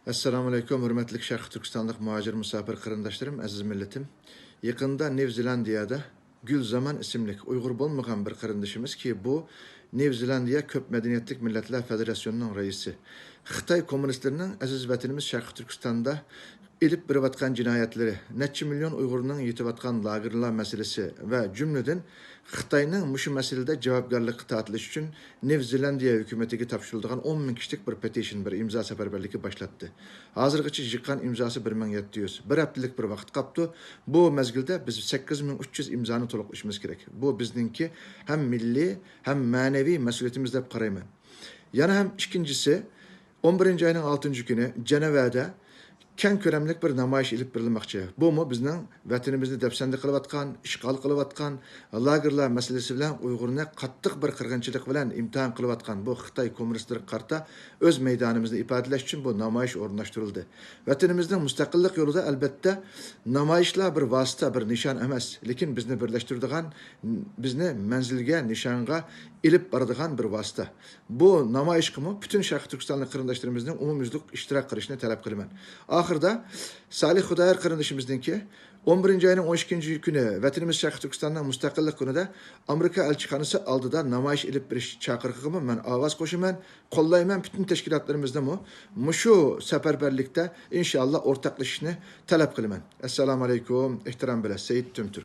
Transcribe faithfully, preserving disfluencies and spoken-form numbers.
ئەسسالامۇئەلەيكۇم، ھۆرمەتلىك شەرقىي تۈركىستانلىق مۇھاجىر مۇساپىر قېرىنداشلىرىم، ئەزىز مىللىتىم. يېقىندا نيۇ زېلاندىيەدە گۈلزامان ئىسىملىك ئۇيغۇر بولمىغان بىر قېرىندىشىمىز، كى بۇ نيۇ زېلاندىيە كۆپ مەدەنىيەتلىك مىللەتلەر فېدېراتسىيونىنىڭ رەئىسى، خىتاي كوممۇنىستلىرىنىڭ ئەزىز ۋەتىنىمىز شەرقىي تۈركىستاندا ئېلىپ بېرىۋاتقان جىنايەتلىرى، نەچچە مىليون ئۇيغۇرنىڭ يېتىۋاتقان لاگېرلار مەسىلىسى ۋە جۈملىدىن خىتاينىڭ مۇشۇ مەسىلىدە جاۋابكارلىققا تارتىلىش ئۈچۈن نيۇ زېلاندىيە ھۆكۈمىتىگە تاپشۇرۇلىدىغان ئون مىڭ كىشىلىك بىر پېتىشن، بىر ئىمزا سەپەرۋەرلىكى باشلاتتى. ھازىرغىچە يىغقان ئىمزاسى بىر مىڭ يەتتە يۈز. بىر ھەپتىلىك بىر ۋاقىت قاپتۇ. بۇ مەزگىلدە بىز سەككىز مىڭ ئۈچ يۈز ئىمزانى تولۇقلىشىمىز كېرەك. بۇ بىزنىڭكى ھەم مىللىي، ھەم مەنىۋى مەسئۇلىيىتىمىز دەپ قارايمەن. يەنە ھەم ئىككىنچىسى، ئون بىرىنچى ئاينىڭ ئالتىنچى كۈنى جەنۋەدە كەڭ كۆلەملىك بىر نامايىش ئېلىپ بېرىلمەكچى. بۇمۇ بىزنىڭ ۋەتىنىمىزنى دەپسەندە قىلىۋاتقان، ئىشغال قىلىۋاتقان، لاگېرلار مەسىلىسى بىلەن ئۇيغۇرنى قاتتىق بىر قىرغىنچىلىق بىلەن ئىمتىھان قىلىۋاتقان بۇ خىتاي كوممۇنىستلىرىغا قارىتا ئۆز مەيدانىمىزنى ئىپادىلەش ئۈچۈن بۇ نامايىش ئورۇنلاشتۇرۇلدى. ۋەتىنىمىزنىڭ مۇستەقىللىق يولىدا، ئەلبەتتە، نامايىشلار بىر ۋاسىتە، بىر نىشان ئەمەس، لېكىن بىزنى بىرلەشتۈرىدىغان، بىزنى مەنزىلگە، نىشانغا ئېلىپ بارىدىغان بىر ۋاسىتە. بۇ نامايىشقىمۇ پۈتۈن شەرقىي تۈركىستانلىق قېرىنداشلىرىمىزنىڭ ئومۇميۈزلۈك ئىشتىراك قىلىشىنى تەلەپ قىلىمەن. ئاخىرىدا سالىھ خۇدايار قېرىندىشىمىزنىڭكى ئون بىرىنچى ئاينىڭ ئون ئىككىنچى كۈنى ۋەتىنىمىز شەرقىي تۈركىستاننىڭ مۇستەقىللىق كۈنىدە ئامېرىكا ئەلچىخانىسى ئالدىدا نامايىش ئېلىپ بېرىش چاقىرىقىغىمۇ مەن ئاۋاز قوشىمەن، قوللايمەن. پۈتۈن تەشكىلاتلىرىمىزنىمۇ مۇشۇ سەپەرۋەرلىكتە ئىنشائاللا ئورتاقلىشىشنى تەلەپ قىلىمەن. ئەسسالامۇئەلەيكۇم، ئېھتىرام بىلەن، سېيىت تۈمتۈر.